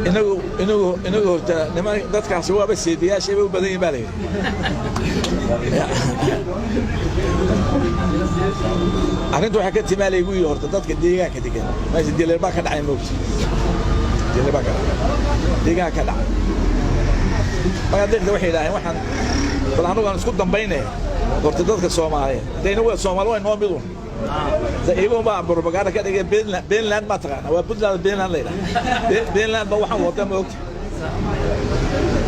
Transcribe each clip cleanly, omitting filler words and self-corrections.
Inagu horta niman dadkaasi waaba seediyaashay bay u badan yihin baa la yidhi. Arrintu waxay ka timaa laygu yidhi horta dadka deegaanka degan meesha dileer baa ka dhacay, moogta, dileer baa ka dhacay, deegaanka ka dhacay. Markaa dadka waxay yidhaaheen, waxaan bal annagu aan isku dambaynaya horta dadka Soomaaliyeed de inagu Soomaali waa inoo midun. Iyagun baa propaganda ka dhigay. Benland, Benland ma taqaana? Waa Puntland, Benland la yidhaha. Benland ba waxaan wada, ma ogta?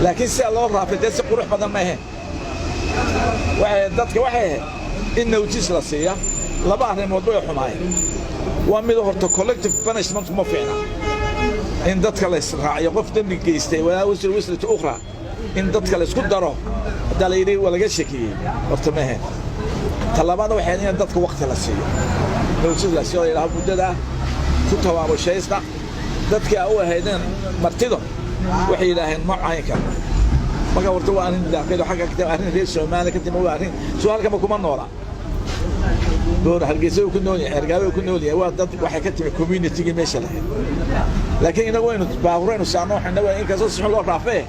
Laakiin sida loo raafay dee si qurux badan ma ahayn. Waxay dadka waxay ahayd in notice la siiya. Laba arrimood bay xumaayeen. Waa mid, horta collective punishment kuma fiicna in dadka la israaciyo. Qof dembi geystay, walaa wisr wisrata ukhra, in dadka la isku daro haddaa la yidhi waa laga shakiyey, horta ma ahayn. Talabaadna waxay ahayd in dadka waqti la siiyo, notice la siiyo, la yidhaho muddadaa ku tabaabushaysta. Dadkii a u ahaydeen martido waxay yidhaaheen ma caynka. Marka horta waa arrin daaqil xagga ka arrin reer Soomaaliya ka timi. Waa arrin soo halkama kuma noola, Boor Hargeysa uu ku nool yahay, Hargeysa uu ku nool yahay. Waa dad waxay ka timi community-gii meesha lahayd. Laakiin inagu waynu baaburaynu saarno, waxayna waa inkastoo si xun loo raafee.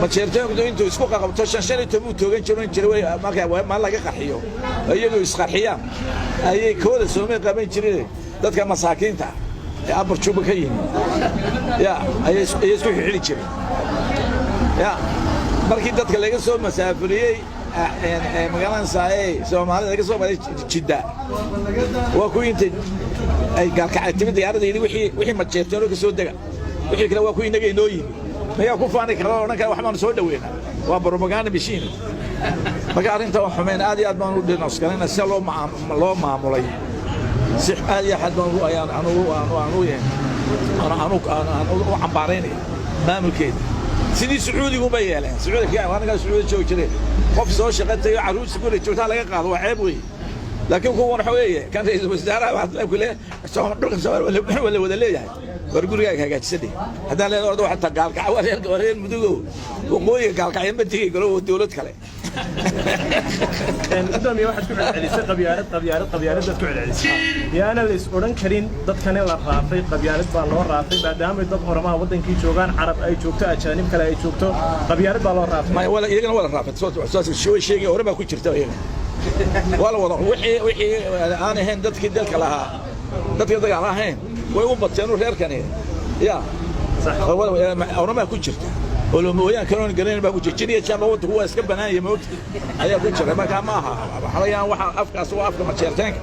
Majeerteenku intuu isku qaqabto 5 15 uu toogan jiro jiray way marka ma laga qarxiyo, iyagu isqarxiyaan ayay kooda soomay qaban jireen. Dadka masaakiinta ee Abar Juba ka yimi ya ayay isku xidhi jireen. Ya markii dadka laga soo masaafuriyey magaalada saaye Soomaalida laga soo maray Jidda, waa kuwii intay ay Gaalkacay timid diyaaradda yidhi wixii majeerteen oo ka soo dega, wixii kale waa kuwii innaga inoo yimi. Mayaa ku faani kara oo odhan kara wax baanu soo dhaweynaa? Waa propaganda machine. Marka arrinta waa xumeyn, aad iyo aad baan u denounce-garayna sida loo maamulay. Si aad iyo aad baan ayaan anugu aanu anu aan u cambaaraynaya maamulkeeda. Sidii Sacuudigu bay yeeleen. Sacuudiga anagaa Sacuudi joogi jireen, qof soo shaqo tagay carruurta guriga joogtaa laga qaado, waa ceeb weeye. Laakiin kuwan waxa weeye kan ra'iisul wasaaraha waxaa ku leeyahay dhulka Soomaaliya waa la wada leeyahay, war gurigaaga hagaajisadhe. Haddaan leedahay orda waxaa Gaalkaca, waa reer Mudugow, waqooyiga Gaalkacyo ma tegi karo dowlad kale. Gudoomiye, waxaad ku celcelisay qabyaalad, qabyaalad, qabyaalad baad ku celcelisay. Yaana la is odhan karin dadkani la raafay qabyaalad baa loo raafay, maadaama dad Oromaha waddankii joogaan, Carab ay joogto, ajaanib kale ay joogto, qabyaalad baa loo raafay? Maya, wala iyagana waa la raafay. Saas way sheegay, hore baa ku jirta iyaga. Waa la wada wixii aan ahayn dadkii dalka lahaa, dadkii dalka aan ahayn way u bateen reerkani. Ya Oromaa ku jirta oo mooyaan kaloon garanayn baa ku jira, jin iyo jaan waddanku waa iska banaanya, moogta, ayaa ku jira. Marka ma aha, waxa laga yaabaa waxa afkaas waa afka majeerteenka.